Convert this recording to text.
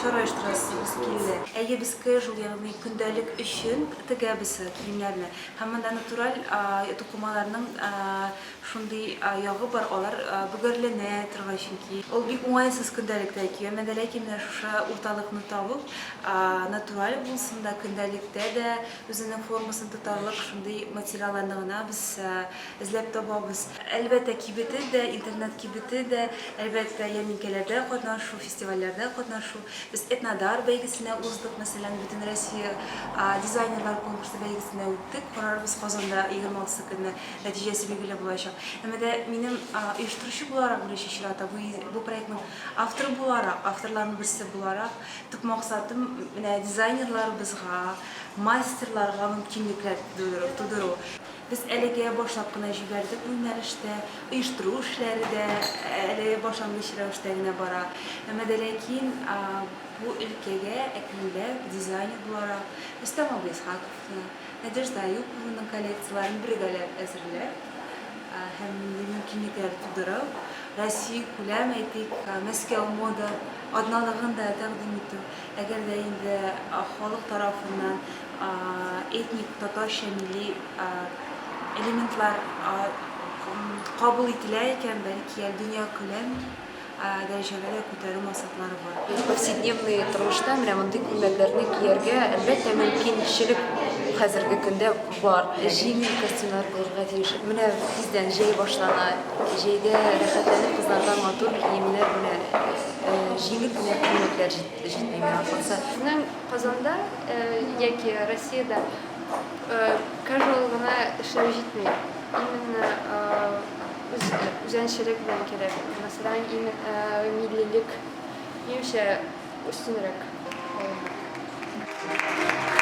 чара оештырасыбыз килде. Әйе, без casual, ягъни көндәлек өчен тегәбез киемнәрне. Һәм монда натураль тукымаларның шундый ягы бар, алар бөгәрләнә торган чөнки. Ул бик уңайсыз көндәлектә кию. Әмма дә ләкин менә шушы урталыкны табып, натураль булсын да, көндәлектә дә үзенең формасын тотарлык шундый материалларны гына без эзләп табабыз. Әлбәттә, кибете дә, интернет кибете дә, әлбәттә, ярминкәләрдә катнашу, фестивальләрдә катнашу. Без Этнодар бәйгесенә уздык, мәсәлән, Бөтенроссия дизайнерлар конкурсы бәйгесенә үттек. Карарбыз, Казанда 26 көнне нәтиҗәсе билгеле булачак. Әмма дә минем оештыручы буларак, беренче чиратта, бу, бу проектның авторы буларак, авторларның берсе буларак, төп максатым менә дизайнерларыбызга, мастерларга мөмкинлекләр тудыру. Без әлегә башлап кына җибәрдек бу юнәлештә, оештыру эшләре дә әле башлангыч рәвештә генә бара. Әмма дә ләкин бу өлкәгә әкренләп дизайнер буларак Рөстәм абый Исхаковны, Надежда Аюпованың коллекцияләрен бергәләп әзерләп һәм мондый мөмкинлекләр тудырып, Россиякүләм, әйтик, Мәскәү мода атналыгын да тәкъдим итү, әгәр дә инде халык тарафыннан этник татарча милли элементлар кабул ителә икән, бәлки әле дөньякүләм дәрәҗәгә дә күтәрү максатлары бар. Повседневный тормышта менә мондый күлмәкләрне кияргә, әлбәттә, мөмкинчелек хәзерге көндә бар. Җиңел костюмнар булырга тиеш. Менә тиздән җәй башлана. Җәйдә рәхәтләнеп кызларга матур киемнәр, менә җиңел генә күлмәкләр җитми миңа калса. Безнең Казанда яки Россиядә casual гына эшләү җитми. Именно үзенчәлек белән кирәк. Мәсәлән, миллилек, минемчә, өстенрәк алына.